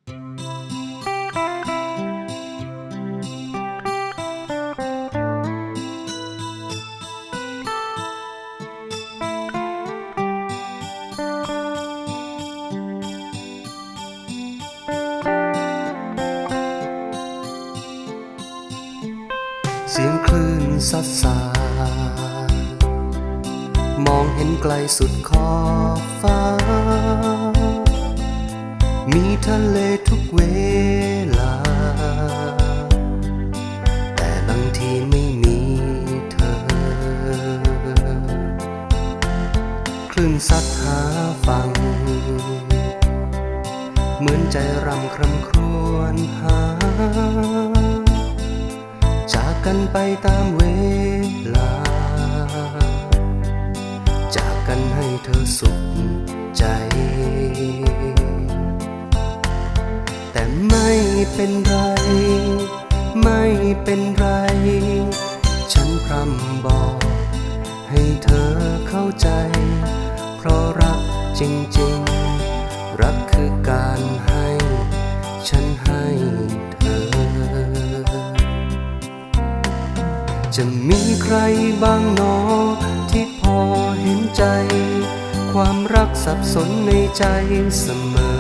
เสียงคลื่นซัดสาด มองเห็นไกลสุดขอบฟ้า มีทะเลทุกเวลา แต่บางทีไม่มีเธอ คลื่นซัดหาฝั่ง เหมือนใจร่ำคร่ำครวญหา จากกันไปตามเวลา จากกันให้เธอสุขใจ แต่ไม่เป็นไร ไม่เป็นไร ฉันพร่ำบอกให้เธอเข้าใจ เพราะรักจริงๆ รักคือการให้ ฉันให้เธอ จะมีใครบ้างหนอ ที่พอเห็นใจ ความรักสับสนในใจเสมอ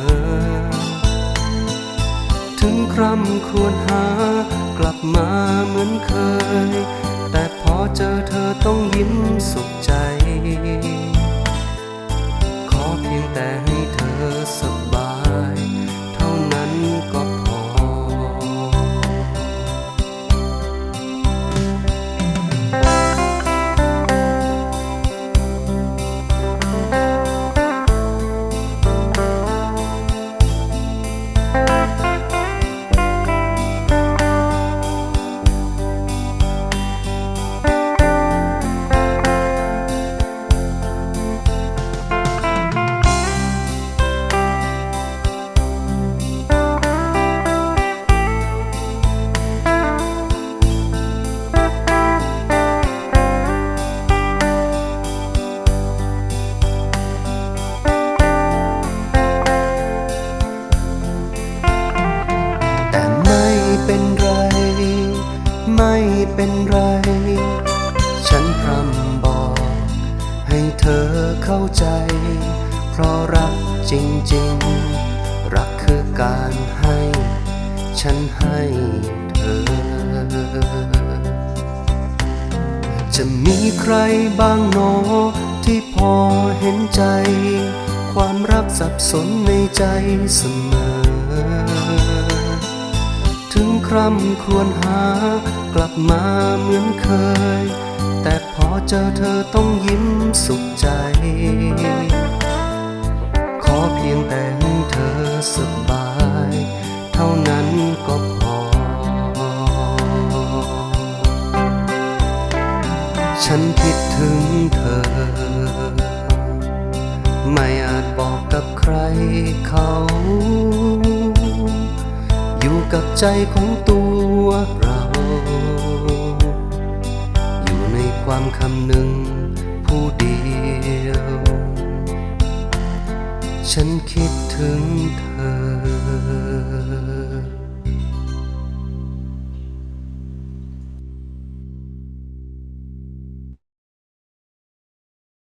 ถึงคร่ำครวญหากลับมาเหมือนเคย แต่พอเจอเธอต้องยิ้มสุขใจ ขอเพียงแต่ให้เธอสบาย เท่านั้นก็พอ แต่ไม่เป็นไร ไม่เป็นไร ฉันพร่ำบอกให้เธอเข้าใจ เพราะรักจริงๆ รักคือการให้ ฉันให้เธอ จะมีใครบ้างหนอ ที่พอเห็นใจ ความรักสับสนในใจเสมอ ถึงคร่ำครวญหากลับมาเหมือนเคย แต่พอเจอเธอต้องยิ้มสุขใจ ขอเพียงแต่ให้เธอสบาย เท่านั้นก็พอ ฉันคิดถึงเธอ ไม่อาจบอกกับใครเขา อยู่กับใจของตัวเรา อยู่ในความคำนึงผู้เดียว ฉันคิดถึงเธอ